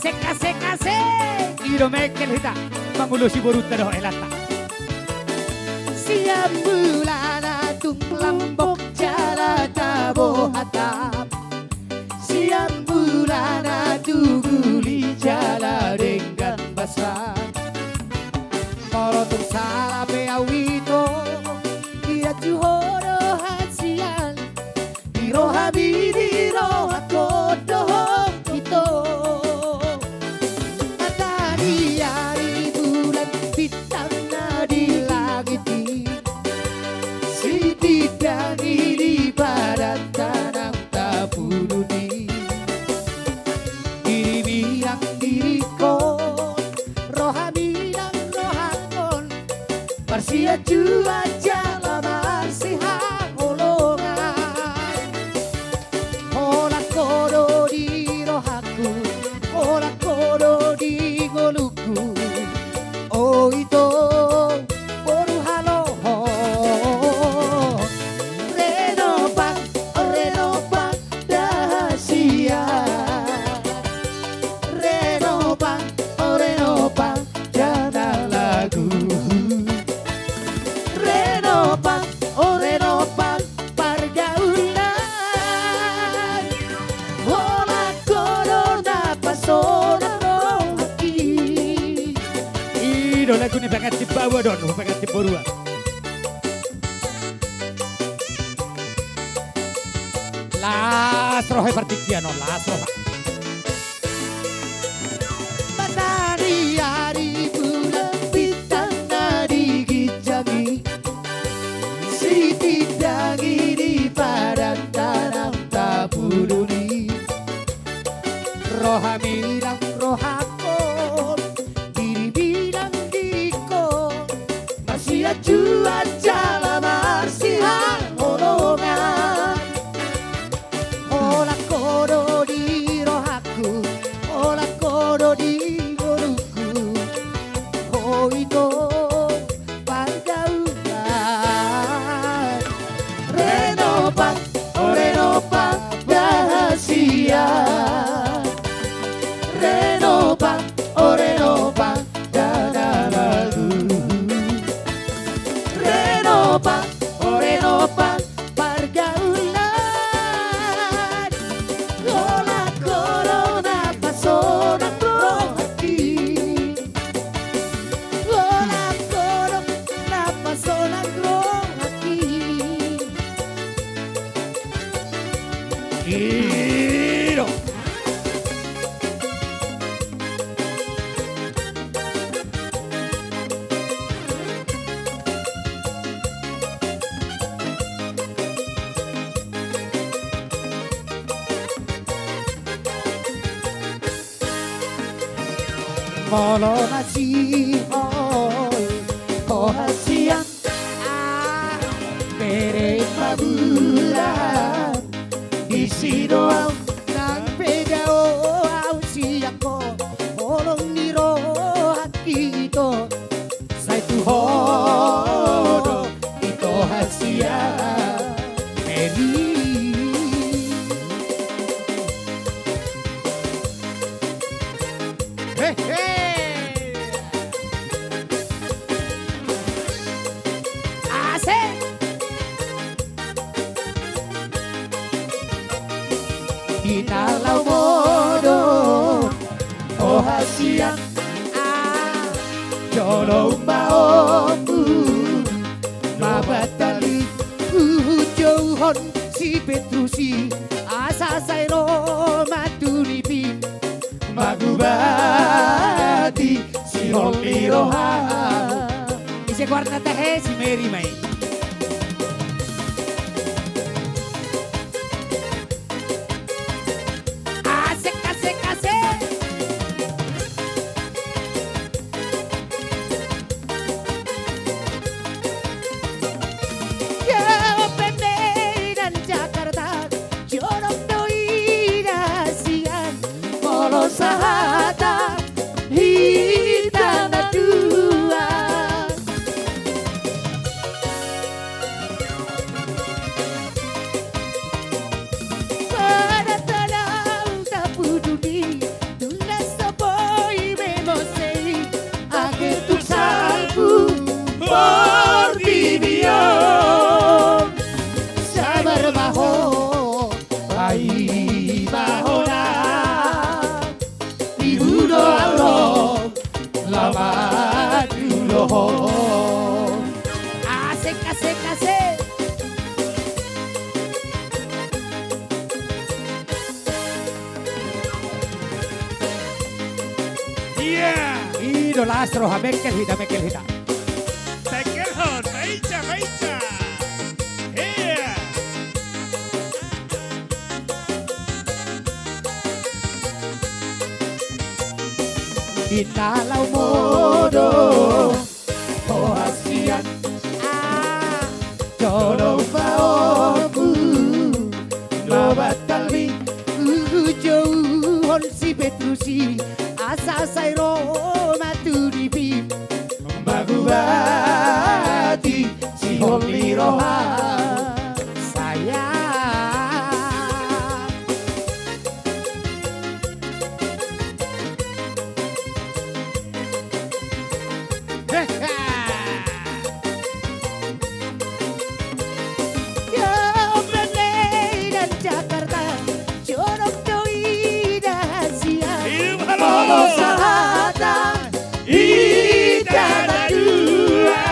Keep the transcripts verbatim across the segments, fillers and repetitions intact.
Asik, asik, asik. I do mengkel hita mangulosi borunta dohot helanta. Sian mulana tung lambok jala tabo Hatam. Sian mulana tu guli jala denggan basa. Molo tung sala pe au ito, diajuhon do hasian. Di rohami, di rohangkon dohot ito. Mataniari, bulan, bintang na di langit i, sitindangi di padanta nang tapudun i. Dirimi nang diringkon, rohami nang rohangkon, marsianjuan jala marsihaholongan. Holan ho do di rohangku, holan ho do di ngolungku. O ito, boru halohon. Renopang, renopang, da hasian. Renopang, o renopang, da na lagu. Renopang, o renopang, pargaulan. Holan ho do na pasonang rohangki. I do lagu ni pengantin baoa dohot pengantin borua. Las roha i partingkian on, las roha. Mataniari, bulan, bintang na di ginjang i, sitindangi di padanta nang tapudun i. Rohami nang rohangkon, dirimi nang diringkon, marsianjuan jala marsihaholongan. Holan ho do di rohangku, holan ho do di ngolungku. O ito, pargaulan. Renopang, o renopang, da hasian. Renopang, o renopang, da na lagu. Renopang, o renopang, pargaulan. Holan ho do na pasonang rohangki. Holan ho do na pasonang rohangki. I do. Molo masihol ho hasian, ah, bere pabulan. Disi do au nang pe dao au sian ho, holong ni rohangki ito. Sai tu ho do ito hasian, Meri. Hehe. Asik. Di na laho modom ho hasian, ah, jolo umbahen ombun ma batal i. Huhut jouhon si Petrus i, asa sai ro ma tu nipi, mangubati sihol ni roha. Ise goarna tahe? Si Meri ma i. Asik, asik, asik. Yo, Medan, Jakarta, jolo do ida sian, molo sahata hita na dua. Pada tadau tapudun i, tunda so Asik, asik, asik. Ia. I do las roha, mengkel hita, mengkel hita. Mengkelhon, baenca, baenca. Ia. Inna laho ma do ho hasian. Ah. Jolo baomu, no batalmi, hujouhon si Petrus i, asa sai ro ma tu nipi. Mangubati sihol ni roha. Sayang. Ia, Medan dan Jakarta, jolo do ida hasian. Hidup, halo. Molo sahata hita na dua.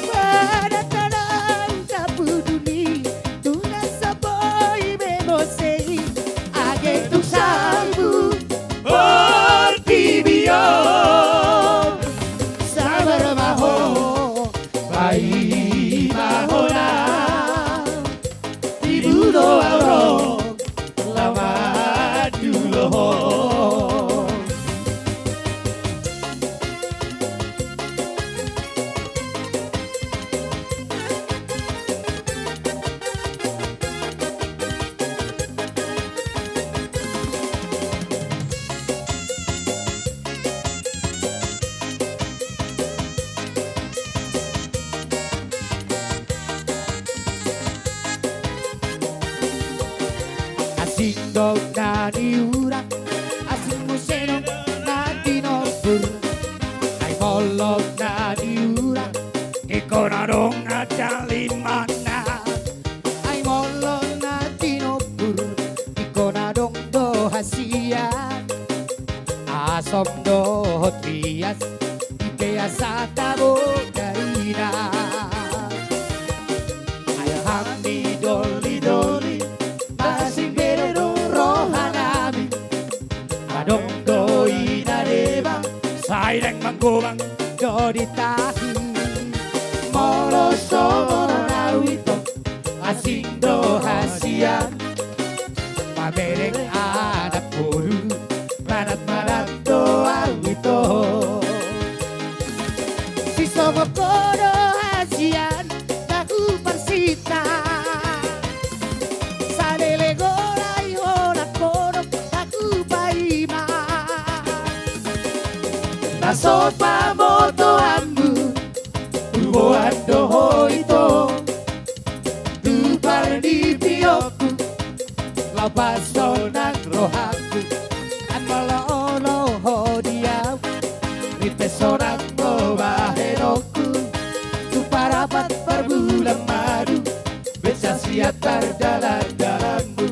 Pada tadong tapuduni, tu na so boi be muse i, age tung salpu portibi on. Sabar ma ho, paima hona. Tibu do au ro, laho mandulohon. Asing do na niula, asing muse do na tinombur. Ai molo na niula, ingkon adong na dalan manang. Ai molo na tinombur, ingkon adong do hasian. Asom dohot bias, i pe asa tabo daina. Ai hami doli-doli, parsing bere do rohanami. Adong do i na deba, sai naeng manggobang do di tahi. Molo songon au ito, asing do hasian. Pamereng anak boru, manat-manat do au ito. Sisongon ho do hasian, na huparsinta. Saleleng holan i holan godang, na hupaima. Na so pamotoanmu, huboan do ho ito. Tu parnipionku, laho pasonang rohangku. Ai molo olo ho di au, i pe sonang do bahenonku. Tu parapat parbulan madu, beca sian pardalan-dalanmu.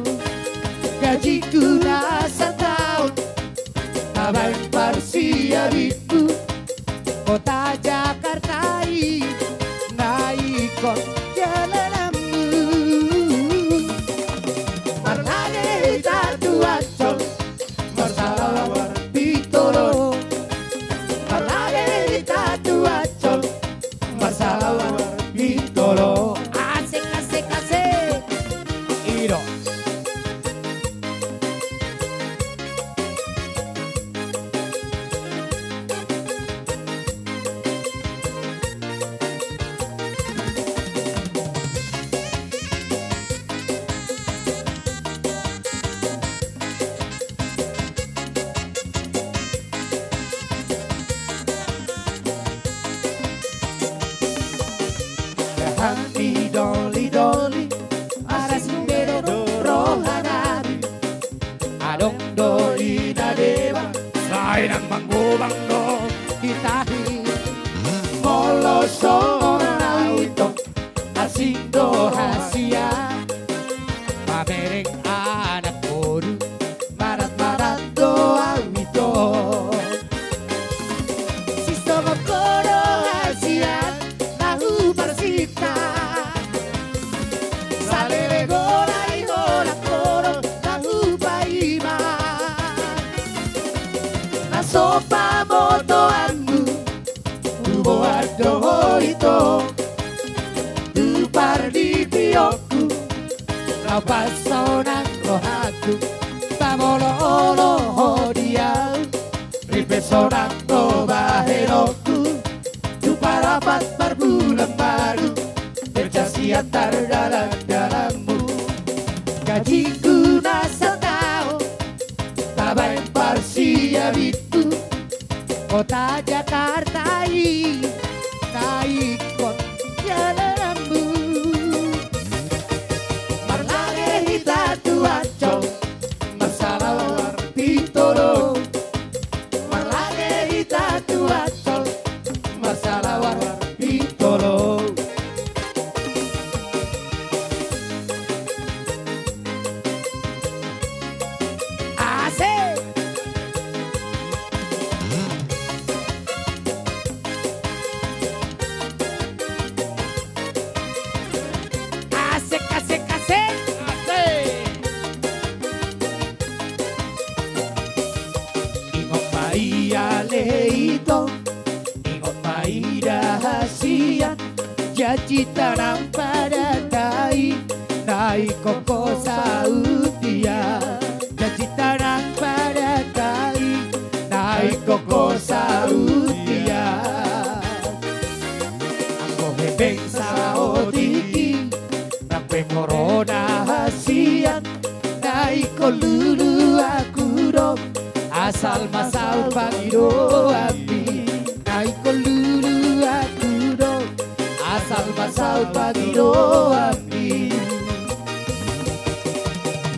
Gajingku na sataon, tabaen parsiabingku. Kota Jakarta i na ingkon jalananmu. Marlage hita tu Ancol, marsalawar pintor on. Marlage hita tu Ancol, marsalawar pintor on. Asik, asik, asik. I do. Hami doli-doli, asing bere do rohanami. Adong do i na deba, sai naeng manggobang do di tahi. Molo songon au ito, asing do hasian. Pamereng anak boru, pardipionku, na pasonang rohangku, pamolo-olo ho di ahu, ripe sonang do bahenonku, tu parapat parbulan baru, bercasiat tardalan-dalanmu. Gajingku na sataon, tabaen parsiabingku, kota Jakarta i, na ingkon jalananmu. Marlange hita tu Ancol, marsalawar pinto do. Marlange hita tu Ancol, marsalawar pinto do. Asik. Asik, asik, asik. Asik. Ingot ma i ale ito, ingot ma i da hasian, janjita nang pada tahi, na ingkon ho saut dia. Janjita nang pada tahi, na ingkon ho saut dia. Anggo hepeng saotik i, nang pe molo na hasian, na ingkon lulu aku do, asal ma saut pangidoanmi. Na ingkon lulu aku do, asal ma saut pangidoanmi.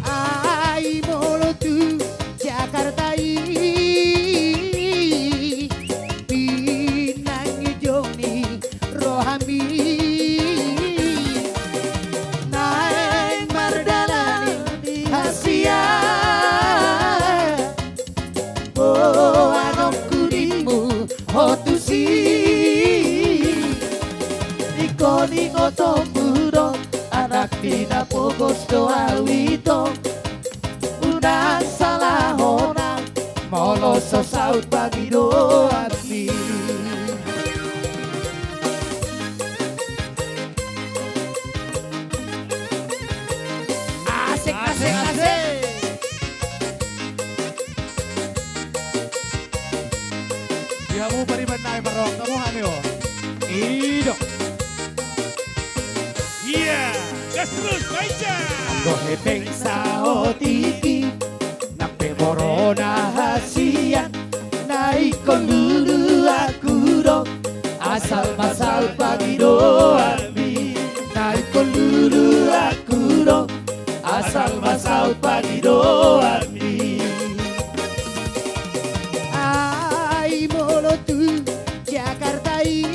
Ai molo tu Jakarta i, pinangi jo ni rohami, naeng mardalan hasian. Boanonku dimu ho tusi. Ingkon ingotonmu do, anak ni na pogos do au ito. Unang salahon au molo so saut pangidoanmi. Asik, asik, asik. Di hamu pariban nami, parrohahon hamu hami, o. I do. Ia, gas terus, baca. Anggo hepeng saotik i, nang pe molo na hasian, na ingkon lulu aku do, asal ma saut pangidoanmi. Na ingkon lulu aku do, asal ma saut pangidoanmi. Ai molo tu Jakarta i,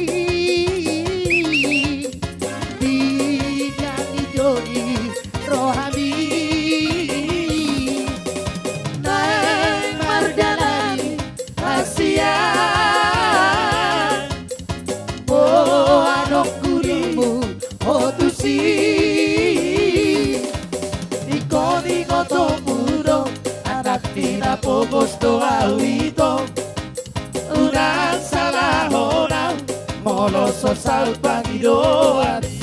pinangi jo ni rohami, naeng mardalan hasian. Boanonku dimu ho tusi. Ingkon ingotonmu do, anak ni na pogos do au ito. Unang salahon au molo so saut pangidoanmi.